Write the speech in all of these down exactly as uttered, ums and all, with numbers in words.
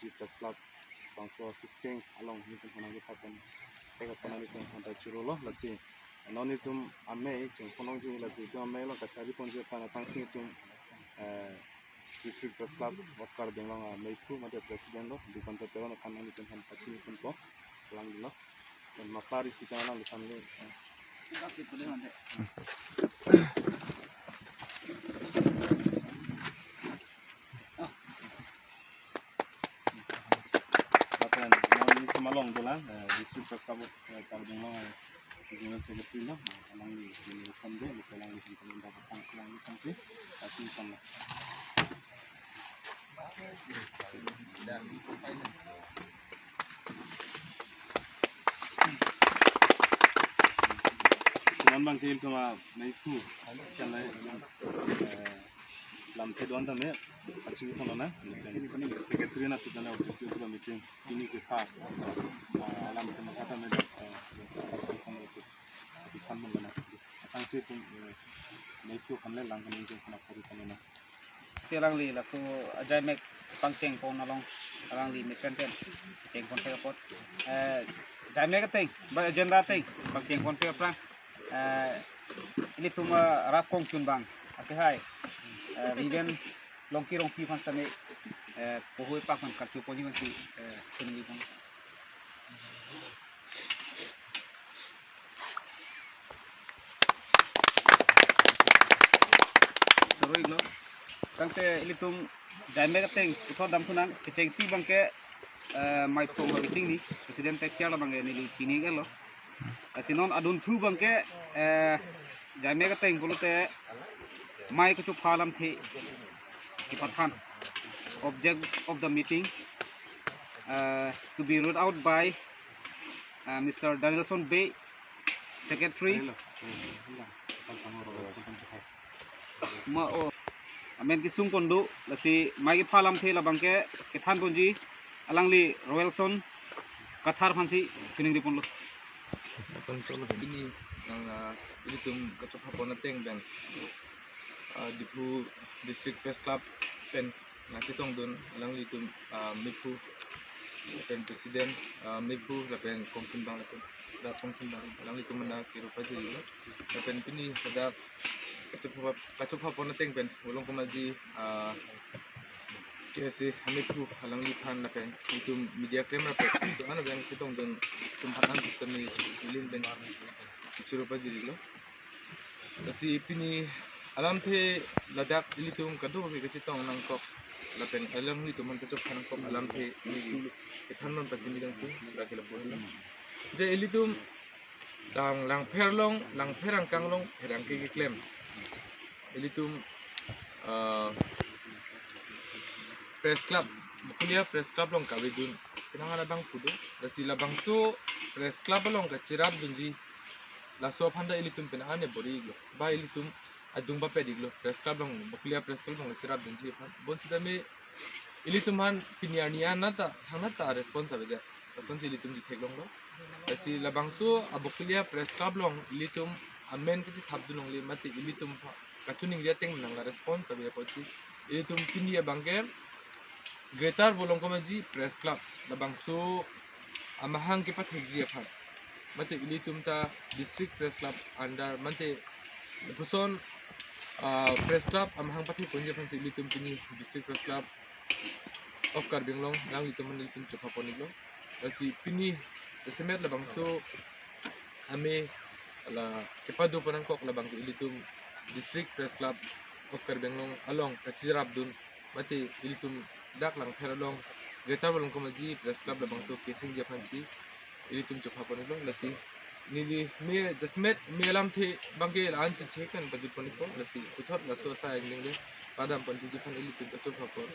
District Press Club bangso kiseng along nelitum aphan nangkephan, teka aphan nelitum aphan ta churolo. Lasi non nelitum amei chengpon longji, lasi nelitum amei along kachari ponji aphan atangsi nelitum, eh, District Press Club of Karbi Anglong ameiphu mate President lo, Dipanta Teron aphan nelitum aphan pachini ponpo, alangli lo. Dan mapla isi ta alangliphan le, eh. Lapen non nelitum along dolang, eh, District Press Club, eh, Karbi Anglong, eh, General Secretary lo, eh, alangli, alangli Sunday, alangli, alangli, alangli, alangli, Sinan bang ke ilitum ameiphu, sian lai, eh, lamthe do-an tame, pachini ponlonang, secretary na tu tane objective to the meeting, pini kepha, ah, alamthe matha tame, eh, pachini ponlonang, pachini ponlonang. Atangsi nelitum, eh, meiphu aphan le lang kene nelitum aphan apor ponlonang. Si alangli laso ajaimek pangcheng pon along alangli mesen pen cheng pon thek apot. Eh, jaimek ateng, ba agenda ateng pangcheng pon thek aphrang, eh, ilitum, eh, rap kongchun bang, ake hai, eh, Reverend Longki Rongpi aphan sitame, eh, pohui pak aphan karchu ponji aphansi, eh, chini pon. Choro-iklo. Tangte ilitum jaimek ateng puthot damthunang, kechengsi bang ke, eh, Maiphong Habichingi, President Tekchar labang ke neli chini iklo. Lasi non adunthu bang ke, eh, jaimek ateng pulote mei kachopha alamthe kepathan. Object of the meeting, uh, to be read out by, uh, Mister Danielson Bey, Secretary. Ma o, amen kesung pon do, lasi mei kepha alamthe labang ke kethan ponji alangli Roelson Kathar aphansi choningri ponlo. Pini nang, ah, ilitum kachopha pon ateng pen, ah, Diphu District Press Club pen nangchetongdun alanglitum, ah, meiphu lapen President, ah, meiphu lapen kongchun bang lapen, da kongchun bang alanglitum aphan nangkero pajirilo. Lapen pini hadak kachopha, kachopha pon ateng pen Volongkom Aji, ah, K S A ameiphu alangliphan lapen itum media camera pen itum ano bang chetongdun atum aphan nangketami ilin pen choro pajirilo. Lasi pini alamthe ladak ilitum kadokave kachetong nangkok lapen alanglitum aphan kachopha nangkok alamthe ili kethan non pachini kangtung ra ke lapu dun. Je ilitum lang, Langpher along, Langpher angkang along pherangke keklem. Ilitum, ah, Press Club, Bokolia Press Club along kavedun. Penang ana bang pudo, lasi labangso Press Club along kachirap dunji, laso aphan ta ilitum penang ana bor-iklo. Ba ilitum adung bapet-iklo, Press Club along, Bokolia Press Club along kachirap dunji aphan. Bonsitame ilitum aphan pini arni an nata, thangnat ta response avedet. Lasonsi ilitum chetheklonglo. Lasi labangso a-Bokolia Press Club along ilitum amen kachethapdun longle mate ilitum aphan kachoningri ateng nangla response ave apotsi ilitum pini abang ke Greater Volongkom Aji Press Club labangso amahang kepathekji aphan mate ilitum ta District Press Club under mate lapuson, ah, Press Club amahang pathek ponji aphansi ilitum pini District Press Club of Karbi Anglong alanglitum aphan ilitum chopha pon-iklo. Lasi pini jasemet labangso amei la kepado pon nangkok labang ke ilitum District Press Club of Karbi Anglong along kachirapdun mate ilitum dak Langpher along Greater Volongkom Aji Press Club labangso kesengji aphansi ilitum chopha pon-iklo. Lasi neli me jasemet me alamthe abang ke la-ansi chek kan pajut pon-ikpo, lasi puthot laso asai angdeng le padam pon thuji aphan ilitum kachopha pon.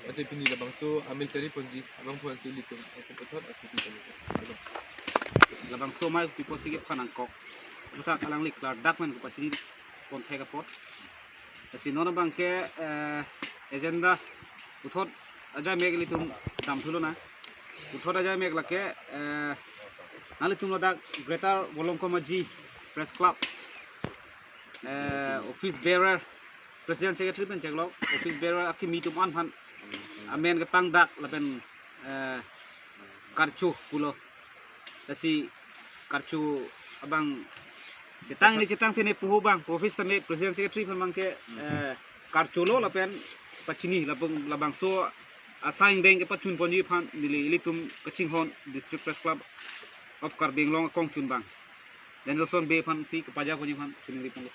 Mate pini labangso amei chari ponji abang aphansi ilitum ako puthot ako pi pon-ikpo. Labangso mei kopi apotsi kepha nangkok, puthot alangli klardak pen kopachini pon thek apot. Lasi non abang ke, eh, agenda puthot ajaimek ilitum damthu lonang. Puthot ajaimek lake, eh, nanglitum ladak Greater Volongkom Aji Press Club, eh, office bearer, President Secretary pen cheklok, office bearer akimi atum an aphan amen ketangdak lapen eh, karcho pulo. Lasi karcho abang chetang ne chetang tene puho bang, office tame president secretary aphan abangke, eh, karcholo lapen pachini labang, labangso asai angdeng kepachun ponji aphan neli ilitum kachinghon District Press Club of Karbi Anglong akongchun bang. Danielson Bey aphan si kepaja ponji aphan chuningri ponlo.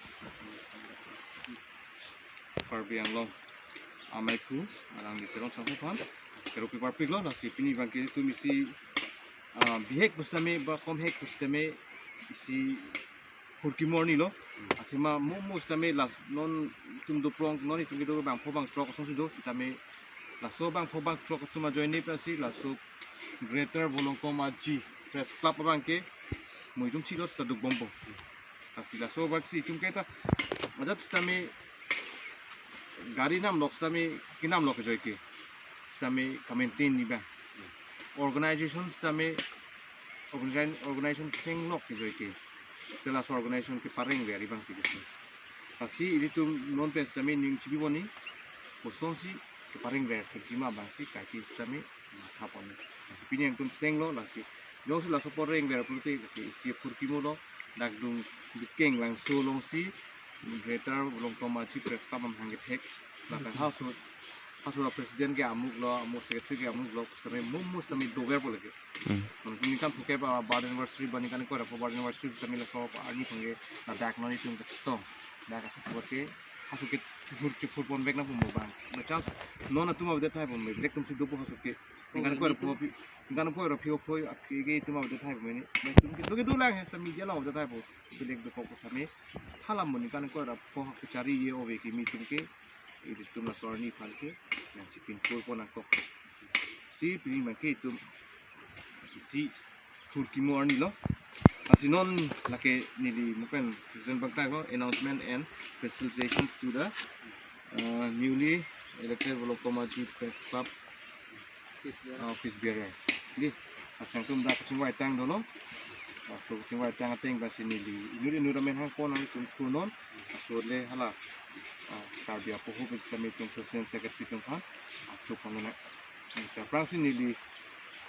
Karbi Anglong amei aphu alangli Teron Sangho aphan keropi parpiklo, lasi pini abangke itum isi, ah, bihek pusitame ba komhek pusitame isi phurkimo arnilo. Athema mo mo sitame last non itum doprong, non itum kedo bangpho bangthrok asonsi do sitame laso bangpho bangthrok atum ajoine pensi laso Greater Volongkom Aji Press Club abangke mo itum chilo sita dukbompo. Lasi laso abangsi itum ke ta ajat sitame gari namlok sitame kenamlok ajoike sitame kamaintain ni bang. Organization sitame organization, organization senglok ajoike. Sita laso organization keparengver abangsi kesi. Lasi ilitum non pen sitame ning chibi boni kosonsi keparengver thekjima abangsi kaike sitame matha ponji. Lasi pini itum senglo lasi. Jongsi laso parengver pulote ke isi phurkimolo, dak Dungdukeng Langso alongsi Greater Volongkom Aji Press Club amahang kethek. Lapen haso, haso president ke amuklo, amo secretary ke amuklo, sitame mo mo sitame doverpo lake. Hmm. Mane ningkan phukep, ah, birth anniversary ba ningkan ingkoi ra pho birth anniversary sitame laso arni aphan ke ladak non itum kachetong. Dak kasu ke haso ke chuphur chuphur ponvek nangpo mo bang. Ba chance non atum avedet thai ponvek, lek atumsi dopo haso ke. Ningkan ingkoi ra pho aphi, ningkan ingkoi ra phi ophoi aphi ke itum avedet thai ponvek ni. Ba itum ke do ke dolang he, sami jala avedet thai po. Itum lek dokok sitame. Hala mo ningkan ingkoi ra pho kachari ye ove kimi itum ke. Ilitum laso arni aphan ke nangchipinpur pon nangkok. Si pini abangke itum isi phurkimo arnilo. Lasi non lake neli mo pen president abang tanglo, announcement and felicitations to the, uh, newly elected Volongkom Aji Press Club, uh, office bearer. Di, lasi nangtum dak kachingvai tang dolo. Laso kachingvai tang ateng pensi neli inut inut amen hangpon nangtum thurnon. Laso le hala, ah, Karbi apoho pen sitame itum president secretary atum aphan achup ponlonang. Lasi aphrangsi neli,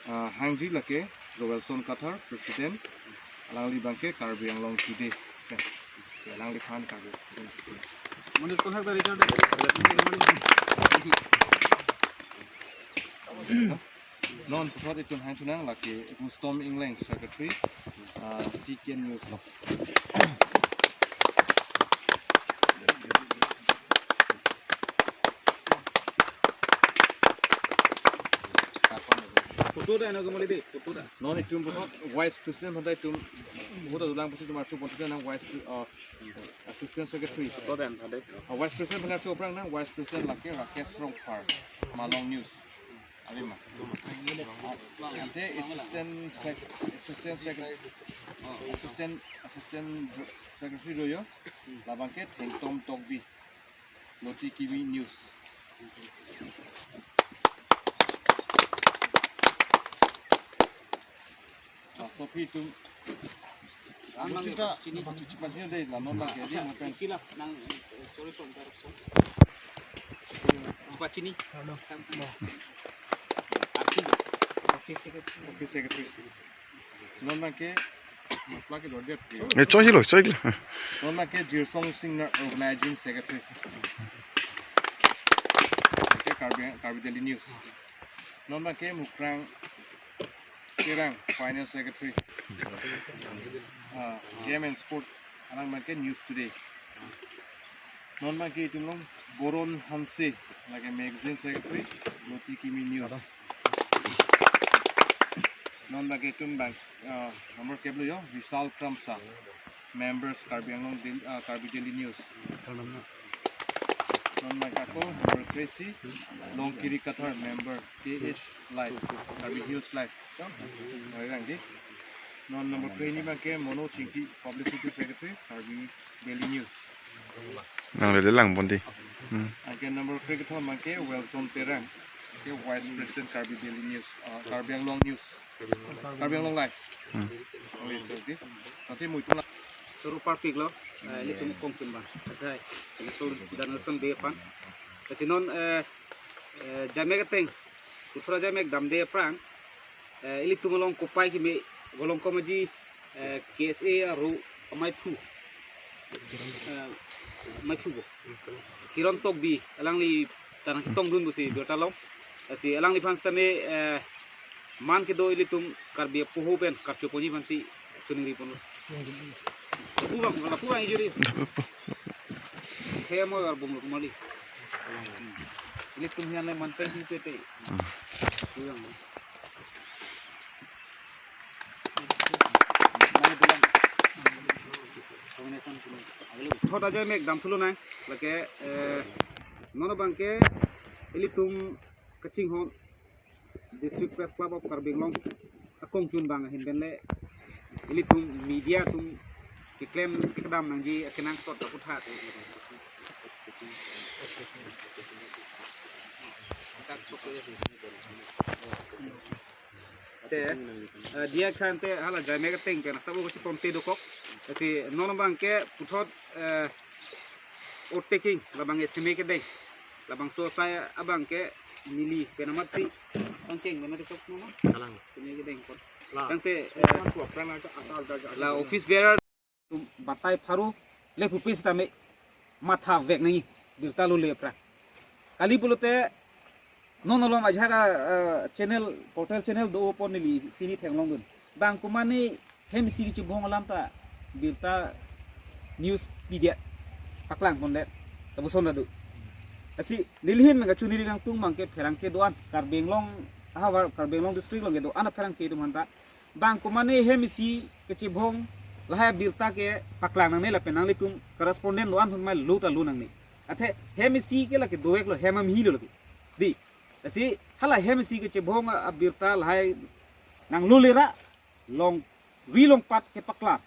ah, hangji lake Roelson Kathar, president, alangli abangke Karbi Anglong Today. Ya. Si alangliphan Karbi. Manir kolhak dari Richard. Non puthot itum hangchunang lake Rustom Engleng, secretary, ah, T K N News lo. Photo da, eno kemali de, photo da. Non itum puthot vice president aphan ta itum, puthot dolang pusi itum archupon nang vice pre-, ah, assistant secretary. Photo da, ada. Ah, vice president aphan archu aphrang nang vice president lake Rakesh Rongphar, Malong News. Ave ma? Ante assistant sec-, assistant sec-, assistant, assistant secretary do yo. Labangke Thengtom Tokbi, Loti Kimi News. Ah, so phi itum. Ang mang Buti ta, pachini. Pachini dei, la non lake, di mo pen. Isi la, nang, eh, sorry for interruption. Pachini. Hello. Arti. Office secretary. Office secretary. Non abangke, plak ke dor dia. Eh, choi lo, choi lo. Non abangke Jirsong Singnar, organizing secretary. Ke Karbi, Karbi Daily News. Non abangke Mukrang Terang, finance secretary. Ah, game and sport, alang abangke News Today. Non abangke itum along Boron Hanse, lake magazine secretary, Loti Kimi News. Non abangke itum abang, ah, number kep lo yo, Vishal Kramsa, members Karbi Anglong Dail-, ah, Karbi Daily News. Non abangke ako, number kre-isi, Longkiri Kathar, member, K H Live, Karbi News Live. Oi, rang di. Non number kre-hini abangke Mono Chingti, publicity secretary, Karbi Daily News. Nang lele lang pon di. Hmm. Anke number kre-kethom abangke Wilson Terang, ke vice president Karbi Daily News, ah, Karbi Anglong News. Karbi Anglong Live. Hmm. Oi, so di. Nanti mo itum la. Choro parpiklo, eh, ilitum kongchun bang. Adai, ini so Danielson Bey aphan. Lasi non, eh, eh, jamek ateng. Puthot ajaimek damde aphrang, eh, ilitum along kopai keme Volongkom Aji, eh, K S A aro amaiphu, eh, amaiphu bo, Kiran Tokbi, alangli ta nangchetongdun pusi birta long. Lasi alangliphan sitame, eh, man kedo ilitum Karbi apoho pen karcho ponji aphansi choningri ponlo. Lapu abang, lapu abang ijuri. He mo ar bung kumali. Ilitum hian le mantai si tete. Lapu abang. Puthot ajaimek damthulo nang, lake, eh, non abangke ilitum kachinghon District Press Club of Karbi Anglong akongchunbang ahin pen le ilitum media atum keklem kedam nangji akenangsot kaputhak. Te, eh, diya khan te hala ajaimek ateng pen asabo kachetonte dokok. Lasi non abangke puthot, eh, oat taking labang seme kedeng. Labangso asai abangke neli pen amatsi pangcheng pen adetok mama. Kalang. Seme kedeng kon. La. Tangte, eh, la office bearer atum batai pharo le pupe sitame matha vek nangji birta lole aphrang. Kali pulote non alom ajahak a, eh, channel, portal channel do-o pon neli sini theklongdun. Bang komane hem isi kechebong alam ta birta news media paklang ponle lapuson ta do. Lasi neli ahin nangkachoningri kangtung abangke pherangke do-an, Karbi Anglong ahavar, Karbi Anglong district along kedo-an apherangke atum aphanta. Bang komane hem isi kechebong lahai abirta ke paklang nangne lapen nanglitum correspondent do-an ahut mai lo ta lo nangne. Athe hem isi ke lake doveklo, hem amahilo lake. Di, lasi hala hem isi kechebong abirta lahai nanglolera longri longpat kepaklar.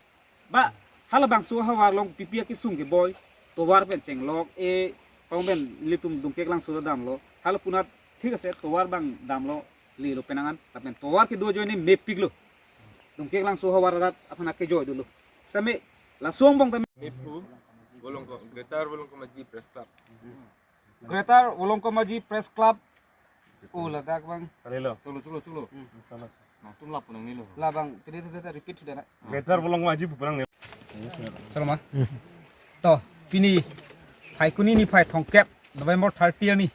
Ba halabangso ahavar along pipi akesung keboi, tovar pen chenglok-e, pang pen ilitum Dongkeklangso damlo. Hala punat thik ase tovar abang damlo, lelo penang an, lapen tovar kedo ajoine mepiklo. Dongkeklangso ahavar arat aphan akejoi dolo. Sitame laso angbong tame Mephu, Volongkom, Greater Volongkom Aji Press Club. Greater Volongkom Aji Press Club. Oh, ladak abang. Kalilo. Cholo, cholo, cholo. Hmm. Cholo. Nangtum lapu nangnelo. Labang, tadi tadi tadi repeat sudah nak. Greater Volongkom Aji pu penang ne. Cholo ma. To, pini Phaikuni niphai thomkep, November thirty arni.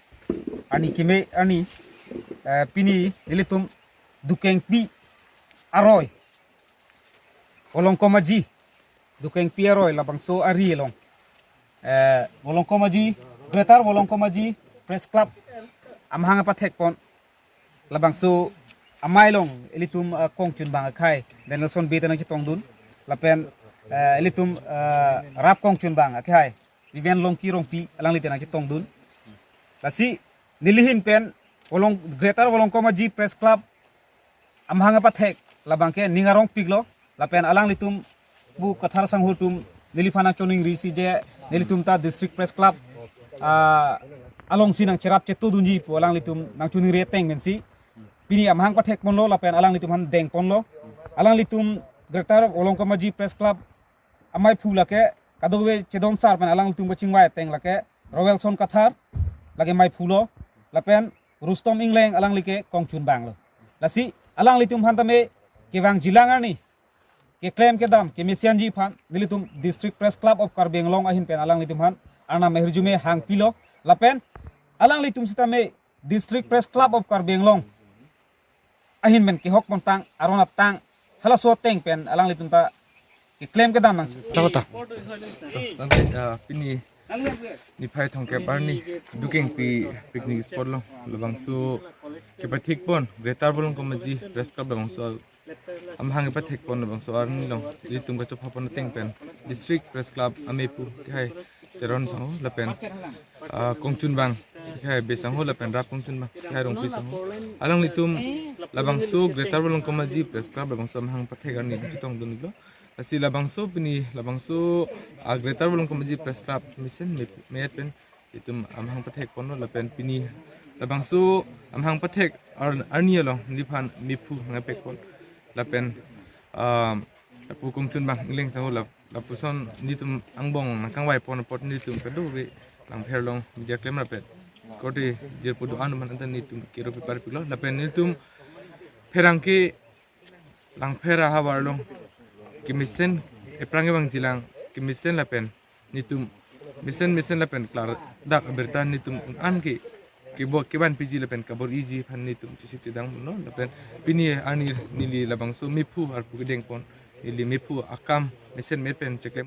Arni keme arni, eh, pini nelitum Dukengpi aroi, Volongkom Aji, Dukengpi aroi labangso ari along, eh, Volongkom Aji, Greater Volongkom Aji Press Club amahang apathek pon labangso amei along ilitum, eh, kongchunbang akhai Danielson Bey ta nangchetongdun, lapen, eh, ilitum, eh, rap kongchunbang akhai Vivian Longki Rongpi alangli ta nangchetongdun. Lasi neli ahin pen Volong-, Greater Volongkom Aji Press Club amahang apathek labangke ning arongpiklo, lapen alanglitum pu Kathar sangho atum neliphan nangchoningrisi je nelitum ta District Press Club, ah, alongsi nangcherap chetodunji pu alanglitum nangchoningri ateng pensi pini amahang pathek ponlo lapen alanglitum aphan deng ponlo. Alanglitum Greater Volongkom Aji Press Club amaiphu lake kadokave chedon sar pen alanglitum kachingvai ateng lake Roelson Kathar, lake maiphulo, lapen Rustom Engleng, alangli ke kongchunbanglo. Lasi alanglitum aphan tame kevangjilang arni keklem kedam kemesianji aphan nelitum District Press Club of Karbi Anglong ahin pen alanglitum aphan arnam ahirjume hangpilo, lapen alanglitum sitame District Press Club of Karbi Anglong ahin pen kehok pontang aron atang halaso ateng pen alanglitum ta keklem kedam nang. Chalo ta. Tangte, ah, pini niphai thomkep arni Dukengpi picnic spot along labangso kepathek pon Greater Volongkom Aji Press Club labangso amahang kepathek pon labangso arni along ilitum kachopha pon ateng pen District Press Club amephu akhai Teron sangho lapen, ah, kongchunbang akhai Bey sangho lapen rap kongchunbang akhai Rongpi sangho, alanglitum labangso Greater Volongkom Aji Press Club labangso amahang pathek arni chetongdunlo. Lasi labangso pini labangso, ah, Greater Volongkom Aji Press Club mesen me-, met pen itum amahang pathek ponlo lapen pini labangso amahang pathek ar-, arni along neliphan mephu nangpek pon lapen, ah, lapu kongchunbang Engleng sangho lap-, lapuson nelitum angbong nangkangvai pon apot nelitum kadokave Langpher along media klem rapet korte jirpo do-an atum aphan anta netum kero pepar pilo lapen netum pherangke Langpher ahavar along kemesen, ephrang kevangji lang kemesen lapen netum mesen mesen lapen klardak abirta netum un-an ke kebo kevan piji lapen kabor-iji aphan netum chesik chedang lo lapen pini arni neli labangso mephu arpu kedengpon neli mephu akam mesen me pen chekle